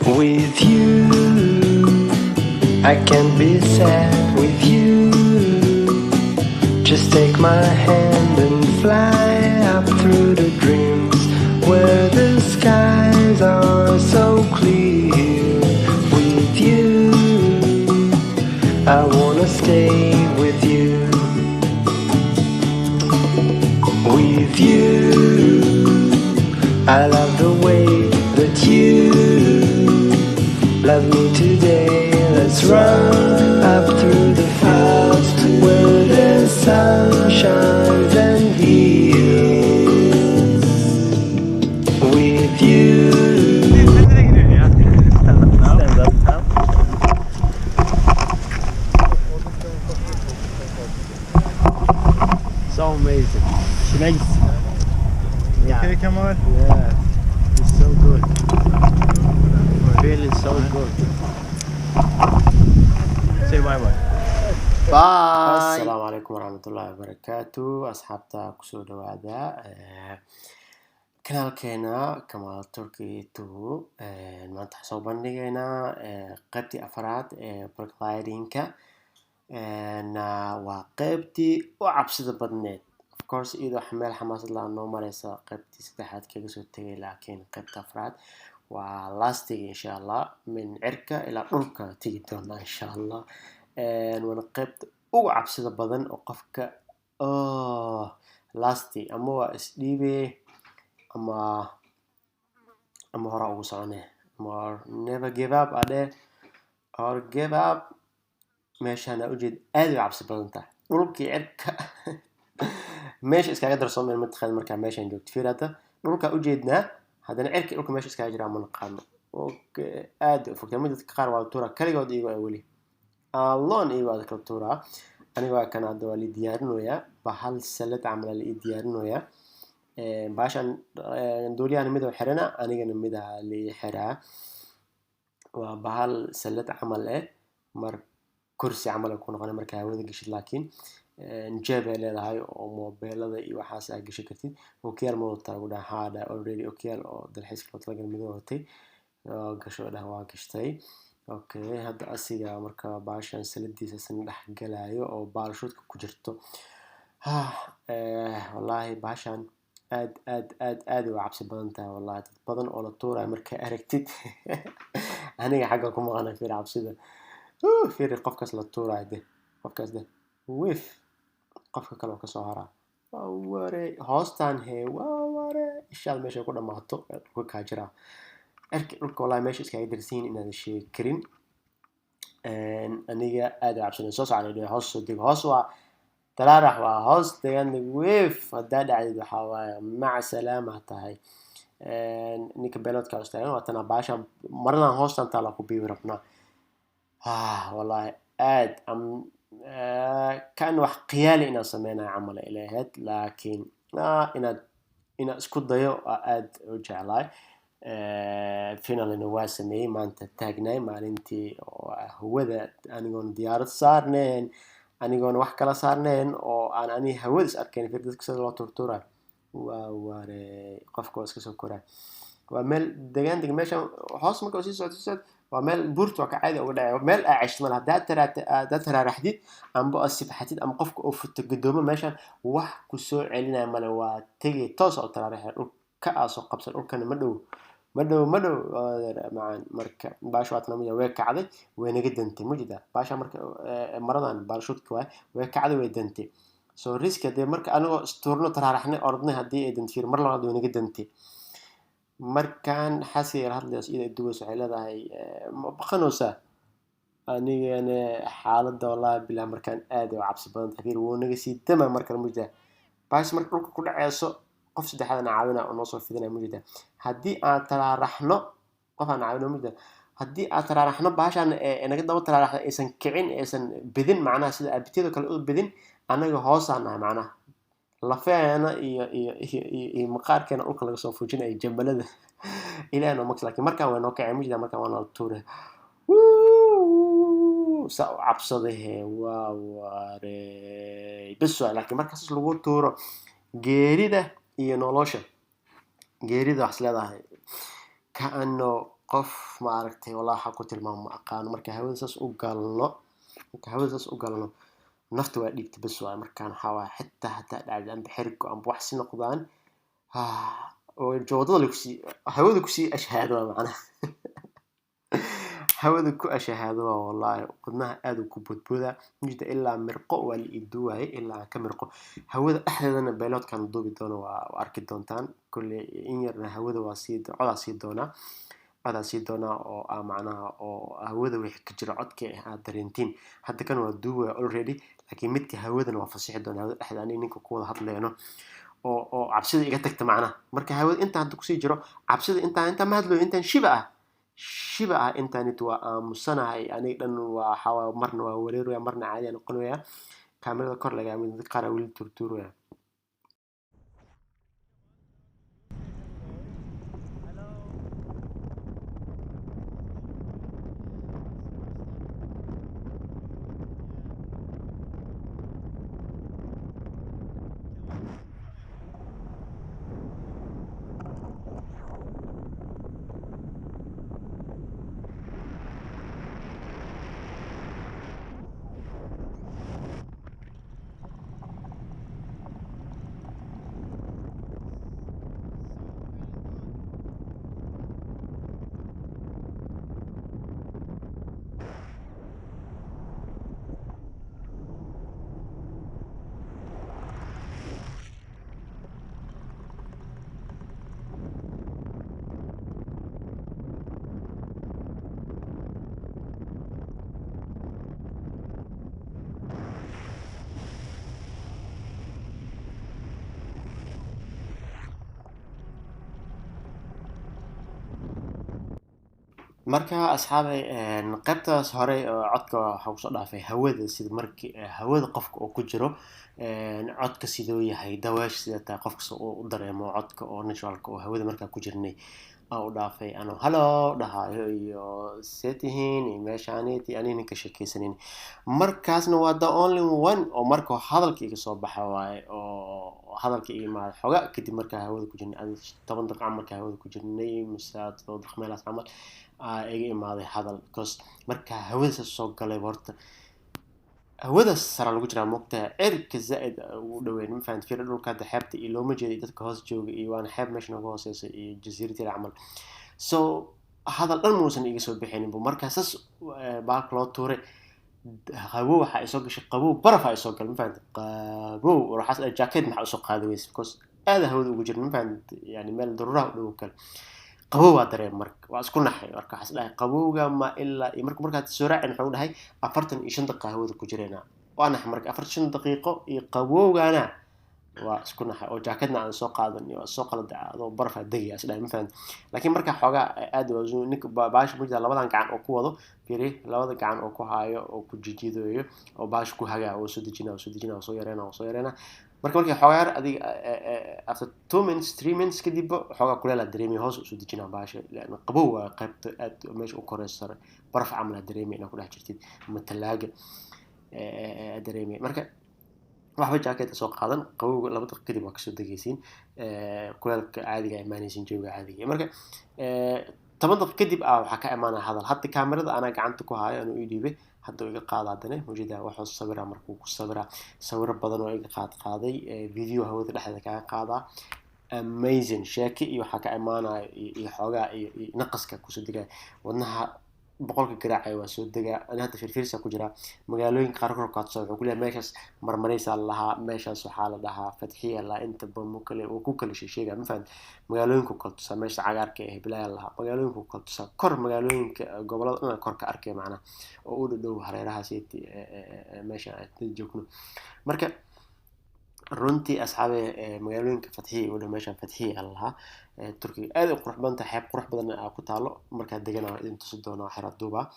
With you, I can be sad with you. Just take my hand and fly up through the dreams where the skies are so clear. With you, I wanna stay with you. With you, I love the way that you love me today. Let's run up through the fields where the sun shines and heals. With you. Nereye gidiyorsun ya? Stand up now. Stand up now. So amazing. Nice. Yeah. Okay, Kemal. Yeah. It's so good. Feeling so good. Say bye bye. Bye. Asalaamu calaykum waraxmatullaahi wabarakaatu. Asxaabta, kusoo dhawaada kanaalkeena Kamaal Turkey Two. Maanta waxaan soo bandhigaynaa qaybtii afraad ee paraglidingka. Waa qaybtii u cabsida badneed, of course, iyadoo meel xamaasad la noo mareysa qaybtii saddexaad kaga soo tegay, laakiin qaybta afraad waa lastiga, insha Allah. Min cirka ilaa dhulka tegi doonaa, insha Allah. Waana qaybta ugu cabsida badan oo qofka, oh, lasti ama waa isdhiibe ama hora ugu socone ama never give up adhe or give up. Meeshaan aa ujeed aad ay u cabsi badan tahay. Dhulkii cirka meesha iskaga darsoomeen mataqaan. Markaa meeshaan joogto, fiir, hadda dhulka ujeednaa, haddana cirka dhulka meesha iskaga jiraa ma naqaano. Okay, aad u fogtaa. Mid dadka qaar waa la tuuraa kaligood, iyagoo ah weli alone, iyagoo aad kala tuuraa. Aniga waa kan hadda waa la diyaarinoyaa, bahal salad camal aa la ii diyaarinoyaa. Bahashan duuliyahana mid xirana, anigana midaa la ii xiraa. Waa bahal salad camal eh, mar kursi camal ay ku noqonay markaa hawada geshid, laakiin jeeb ay leedahay oo moobeelada iyo waxaas aa geshan kartid. Okiyaal ma wadataa, ugu dhaha. Haa, dhaha, already okiyaal oo dalxiiska loo talagalay mid watay. Gasho, dhah, waa gashtay. Okay, hadda asiga marka bahashan saladiisa isna dhex galayo oo baarashuudka ku jirto. Wallaahi bahashan aad aad aad aad u cabsi badan tahay. Wallahi dad badan oo la tuurayo markaa aragtid, aniga xagga ku maqana. Fiir cabsida, fiir qofkaas la tuurayo de, qofkaas de, wif, qofka kale oo kasoo haraa. Waa ware hoostaan hee, waa ware ishaad meesha ku dhamaato dhulka kaa jiraa. Cirka dhulka wallahi meesha iskaga darsiin inaadan sheegi karin. Aniga aad u cabsanay. Soo socday, hoos soo dego, hoos waa taraarax, waa hoos degan. Wif, haddaa dhacdid waxaa waaye maca salaama tahay. Ninka beeloodka istaagan waa tana. Baashan maradan hoostan taala ku biibi rabnaa. Wallahi aad am kan wax khiyaali inaan sameynayo camal ay leeyahayd, laakiin inaad isku dayo aad u jeclaay. Finalina waa sameeyey. Maanta taagnaay maalintii oo hawada, anigoon diyaarad saarneen, anigoon wax kala saarneen, oo aan ani hawada is arkayn. Fir dadka sida loo turtuurayo, waa ware, qofka waa iska soo koraa. Waa meel degaan deg meesha hoos marka sii socdo, sii socdo, waa meel buurta waa ka caadi uga dhacay. Meel aa ceshto male. Haddaa taraaraxdid amba aad sibxatid ama qofka oo futo gadoomo, meeshan wax ku soo celinaya male. Waa tegay toos oo taraaraxay, dhulka aa soo qabsan. Dhulkana ma dhow, ma dhow, ma dhow macaan. Marka baasha waa tanamaya, way kacday, way naga dantay mujida baasha. Marka maradan baarashuudka waay, way kacday, way dantay. So risk hadee marka anigoo istuurno, taraaraxnay, orodnay, haddii ay dantay mar labaad way naga dantay. Markaan xaaskayga la hadlayso, iyada duways, waxay leedahay, "Ma baqanaysaa?" Anigana xaaladda wallahi bilah markaan aad u cabsi badan tahay. Fiir, wuu naga sii dama markale mujida baasha. Marka dhulka ku dhaceyso, qof saddexaad aan caawina oo noo soo fidinaya mujida. Haddii aan taraaraxno, qof aan caawina mujida. Haddii aad taraaraxno, baashaan naga daba taraaraxda aysan kicin, aysan bidin, macnaha sida abitiyada kale u bidin, annaga hoosaan nahay, macnaha lafeena iyo maqaarkeena dhulka laga soo fujinayo jambalada ilaah noo maqs. Laakiin markaan way noo kacay mujida, markaan waa nala tuuray. Saa u cabsaday he, waa warey, bes waay. Laakiin markaas lagu tuuro, geerida iyo nolosha, geerida waxas leedahay kaano. Qof ma aragtay, wallahi waxaa ku tilmaamo ma aqaano. Marka hawada saas u galno, marka hawada saas u galno, nafta waa dhiibta bas waay. Markaan waxaa waaya xitaa hataa dhacda amba xerigo amba wax si noqdaan oo joodada lakusii hawada kusii ashahaado waa, macnaha hawada ku ashahaado waa. Wallahi wadnaha aad uu ku boodboodaa mujda, ilaa mirqo waa la iduwaayay, ilaa aan ka mirqo hawada dhexdeedana. Pilotkan duubi doono waa arki doontaan kolley in yarna. Hawada waa sii codaa sii doonaa, codaa sii doonaa oo ah macnaha oo hawada wixii ka jira codka ah aad dareentiin. Hadda kan waa duubaya already, laakiin midka hawadana waa fasixi doonaa, hawada dhexda ani ninka ku wada hadleyno oo cabsida iga tagta. Macnaha marka hawada intaan hadda kusii jiro, cabsida intaan ma hadlayo, intaan shiba ah, shiba ah, intaanit waa aamusanahay aniga dhan. Waa waxaa marna waa wareeraya, marna caadi noqonaya. Kaamirada kor lagaa mid, dad qaar aa weli tuurtuuraya. Hello. Marka asxaabay, qaybtaas hore oo codka waxaa kusoo dhaafay hawada, sida markii hawada qofka uu ku jiro, codka siduu yahay, daweesha sida tahay, qofka si uu u dareemo codka oo naturalka oo hawada markaa ku jirnay aan u dhaafay, anoo "hello" dhahayo iyo "see tihiin" iyo meeshaanit iyo aniga ninka sheekeysanin. Markaasna waa the only one oo marka hadalka iga soo baxa waaye, oo hadalka iga imaada xoga kadib markaa hawada ku jirnay, 10 daqiiqo markaa hawada ku jirnay mise 7 daqiiqo meelahaas camal aa iga imaaday hadal, because markaa hawada soo galay, horta hawada sara lagu jiraa, moogtahay, cirka zaaid ugu dhaweyn, ma fahanti? Fiir dhulka hadda, xeebta iyo looma jeedo, dadka hoos jooga iyo waana xeeb meesha nooga hooseysa iyo jasiiradii camal. So hadal dhan muusan iga soo bixinin bu. Markaa sas baalka loo tuuray, qabow waxaa isoo gashay, qabow baraf aa isoo galay, ma fahanti? Qabow waxaas jacket maxaa usoo qaadi weyse? Because aada hawada ugu jirna, ma fahanti? Yani meel daruuraha u dhow kale qabow waa dareem. Marka waa isku naxay. Marka waxaas dhahay qabowga ma ilaa iyo marka markaad soo raacin, wuxuu dhahay 45 daqiiqa hawada ku jireena. Waa naxay marka, 45 daqiiqo iyo qabowgana waa isku naxay, oo jaakadna aan soo qaadan iyo soo qalada adoo barafaa degaya is dhahay, ma fahanti? Laakiin marka xoogaa aad waa ninka baasha ku jira, labadan gacan oo ku wado, fiiri, labada gacan oo ku haayo oo ku jijidayo oo baasha ku hagaa oo soo dejina oo soo dejina oo soo yareena oo soo yareena. Marka markii xoogaa yar adiga after 2 minutes, 3 minutes kadib, xoogaa kuleel aa dareemay, hoos usoo dejinaa baasha, leanna qabow waa qaybta aad meesha u koreysa sare, baraf camal aa dareemay inaad ku dhex jirtid ama talaaga aa dareemay. Marka waxba jacket soo qaadan, qabowga 2 daqiiqo kadib waa kasoo degaysiin, kuleelka caadiga imaanaysiin, jawiga caadiga. Marka 10 daqiiqo kadib ah waxaa ka imaanaya hadal. Hadda kaamirada anaa gacanta ku haayo, anuu ii dhiibay, hadda iga qaada. Haddana mujida wuxuu sawiraa, markuu ku sawiraa sawiro badan oo iga qaad qaaday, video hawada dhexdeeda kaga qaadaa, amazing. Sheeke iyo waxaa ka imaanaya iyo xoogaa iyo naqaska kusoo degaya, wadnaha 100-ka garaacaya waa soo degaa. Ani hadda firfirsa ku jiraa. Magaalooyinka qaar korkaadso wuxuu ku leeyahay meeshaas Marmareysaa la lahaa, meeshaas waxaa la dhahaa Fatxiya la, inta bamo kale uu ku kala sheegaa, ma fahamtid? Magaalooyinku kala tusaa, meesha cagaarka eh bilaaya la lahaa, magaalooyinku kala tusaa kor, magaalooyinka gobolada dhan kor ka arkaya, macnaha oo u dhow hareerahaas meesha aan joogno. Marka runtii asxaabe, magaalooyinka Fatxiya u dhow, meesha Fatxiya la lahaa, Turkiga aad u qurux badan tahay, xeeb qurux badan aa ku taalo. Markaa degana waa idin tusi doonaa xera duuba.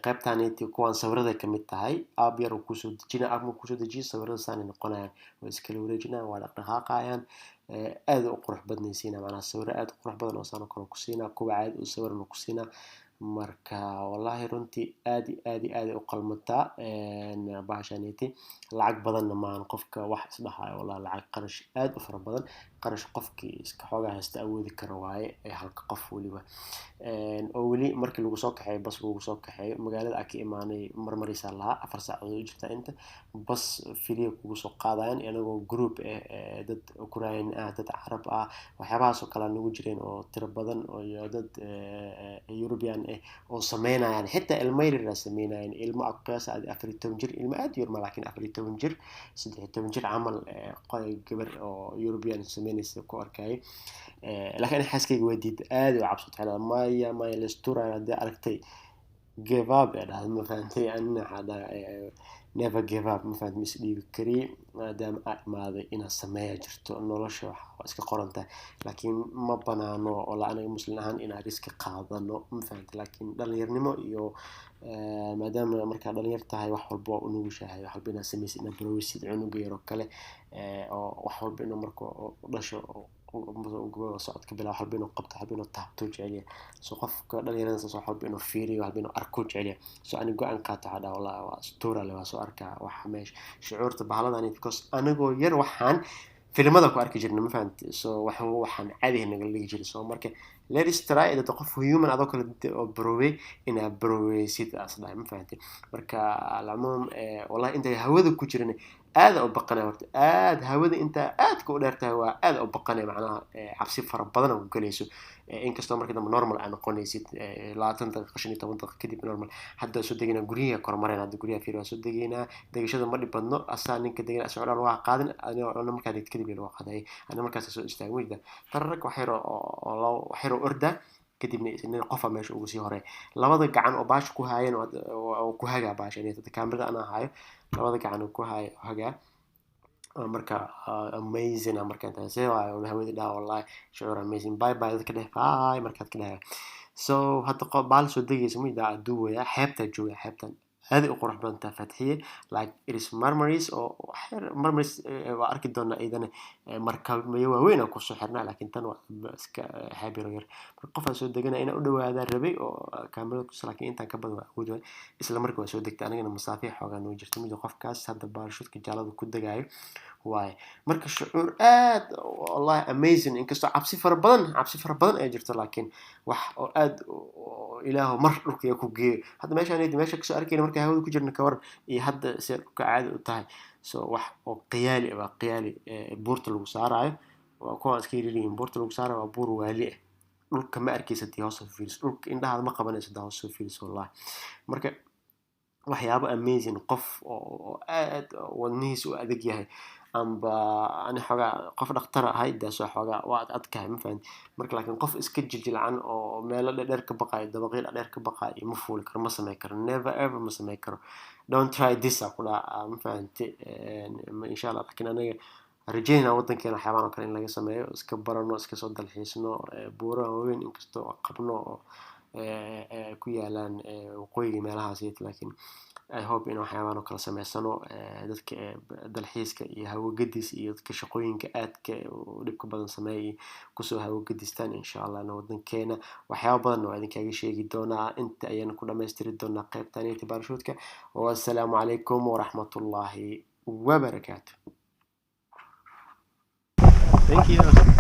Qaybtaniti kuwaan sawirada kamid tahay, app yar uu kusoo dejina, app markuu kusoo dejiyo sawirada saanay noqonayaan, way iskala wareejinayaan, waa dhaqdhaqaaqayaan, aad u qurux badnaysiina, macnaha sawiro aad u qurux badan oo saan oo kale ku siinaa, kuwa caadi u sawiran ku siinaa. Marka wallahi runtii aad iyo aad iyo aad ay u qalmataa bahashaniti, lacag badanna maahan. Qofka wax isdhahayo wallahi lacag qarash aad u fara badan. Qarash qofkii iska xoogaa haysta awoodi karo waaye, halka qof weliba oo weli markii lagu soo kaxeeyo, bas lagu soo kaxeeyo magaalada aa ka imaanay, marmaraysaa lahaa 4 saacadood u jirtaa inta bas filiya kugu soo qaadayaan. Anagoo group ah, dad Ukraine ah, dad Carab ah, waxyaabahaas oo kale nagu jireen oo tiro badan, iyo dad European ah oo sameynayaan. Xitaa ilmo yaryar sameynayaan, ilmo aa ku qiyaasa 14 jir, ilmo aad u yar ma, laakiin 14 jir, 13 jir camal, gabar oo European sameynaysa ku arkayay. Laakiin aniga xaaskayga waa diiday, aad u cabsatay. Waxay leedahay, "Maya, maya, laisturayo haddii aragtay, give up," ee dhahday. Ma fahantay? Anina waxaa dhahay, "Never give up." Ma fahantay? Ma isdhiibi kari maadaama aa imaaday inaad sameeya jirto. Nolosha waa iska qoran tahay, laakiin ma banaano oo la anaga Muslim ahaan inaan risk-i qaadano, ma fahantay? Laakiin dhalinyarnimo iyo maadaama markaa dhalinyar tahay, wax walba waa u nugushahay, wax walba inaad sameysid, inaad baroweysid cunuga yar oo kale, oo wax walba inuu marka dhasho socodka bilaa, wax walba inuu qabto, wax walba inuu taabto jecel yahay. So qofka dhalinyarada saas, wax walba inuu fiiriyo, wax walba inuu arko jecel yahay. So ani go-aan qaato, waxaa dhaha, "Wallahi waa istuurale, waa soo arkaa waxa meesha shucuurta bahaladani," because anigoo yar waxaan filimada ku arki jirnay, ma fahanti? So waxaan caadiga nagala dhigi jiray. So marka let us try dad qof human adoo kale oo barowey inaad baroweysid as dhahay, ma fahanti? Marka alcumuum, wallahi intay hawada ku jiran aada u baqanay. Horta aad hawada intaa aadka u dheer tahay waa aada u baqanay, macnaha cabsi fara badan oo ku galayso, inkastoo markii dambe normal aa noqonaysid, 20 daqiiqo, 15 daqiiqo kadib normal. Hadda soo degaynaa, guryaha kormarayna. Hadda guryaha fiir waa soo degaynaa. Degashada ma dhib badno, asaa ninka degan asoo dhan waa qaadin ana markaa degto kadib lagu qaaday. Ana markaas soo istaagay wejda tararag wax yar oo wax yar oo orda kadibna nin qofa meesha ugu sii horeey, labada gacan oo baasha ku haayeen oo ku hagaa baasha. Hadda kaamirada anaa hayo, labada gacan oo ku haayo hagaa. Marka amazing ah marka intaa see waayo hawada dhaha, wallahi shucuur amazing. Bye bye dadka dheh, bye markaad ka dhahay. So hadda baal soo degaysa mujdaa aduwaya, xeebtaa jooga. Xeebtan aaday u qurux badan tahay, Fatxiye, like it is Marmaris oo Marmaris waa arki doonaa iyadana, markabyo waaweyn oo kusoo xirnaa, laakiin tan waa iska xeeb yaro yar. Marka qofaa soo deganaya inaa u dhawaadaa rabay oo kaamirada kus, laakiin intaan ka badan waa awood waay. Isla markii waa soo degtay, anigana masaafiya xoogaa noo jirta mid qofkaas hadda baarashuudka jaalada ku degaayo waaye. Marka shucuur aad wallahi amazing, inkastoo cabsi fara badan, cabsi fara badan ay jirto, laakiin wax oo aad Ilaahu mar dhulka ku geeyo. Hadda meeshaan meesha kasoo arkayna marka hawada ku jirna kawaran iyo hadda see dhulka caadi u tahay. So wax oo qiyaali waa qiyaali. Buurta lagu saaraayo waa kuwaan iska yaryar yihiin. Buurta lagu saarayo waa buur waali ah. Dhulka ma arkaysa hadii hoos soo fiiriso, dhulka indhahaada ma qabanayso hadaa hoos soo fiiriso, wallahi. Marka waxyaabo amazing, qof oo aad wadnihiisa u adag yahay amba ani xoogaa qof dhakhtar ahay daasoo xoogaa waa ad adkahay, ma fahanti? Marka laakiin qof iska jiljilcan oo meelo dhadheer ka baqayo, dabaqyo dhadheer ka baqayo, ma fuuli karo, ma samey karo, never ever ma samey karo. "Don't try this," aa ku dhaca, ma fahanti? Insha Allah, laakiin aniga rajeynaa wadankeena waxyaabaan oo kale in laga sameeyo, iska barano, iska soo dalxiisno buuraha waaweyn, inkastoo qabno oo ku yaalaan waqooyiga meelahaas, laakiin I hope in waxyaabaan oo kale sameysano, dadka dalxiiska iyo hawo gadis iyo dadka shaqooyinka aadka u dhibka badan sameeya kusoo hawo gadistaan, insha Allah. Na wadankeena waxyaaba badan waa idinkaaga sheegi doonaa. Inta ayaan ku dhamaystiri doonaa qaybtan baarashuudka. Wassalaamu calaykum waraxmatullaahi wabarakaatu. Thank you.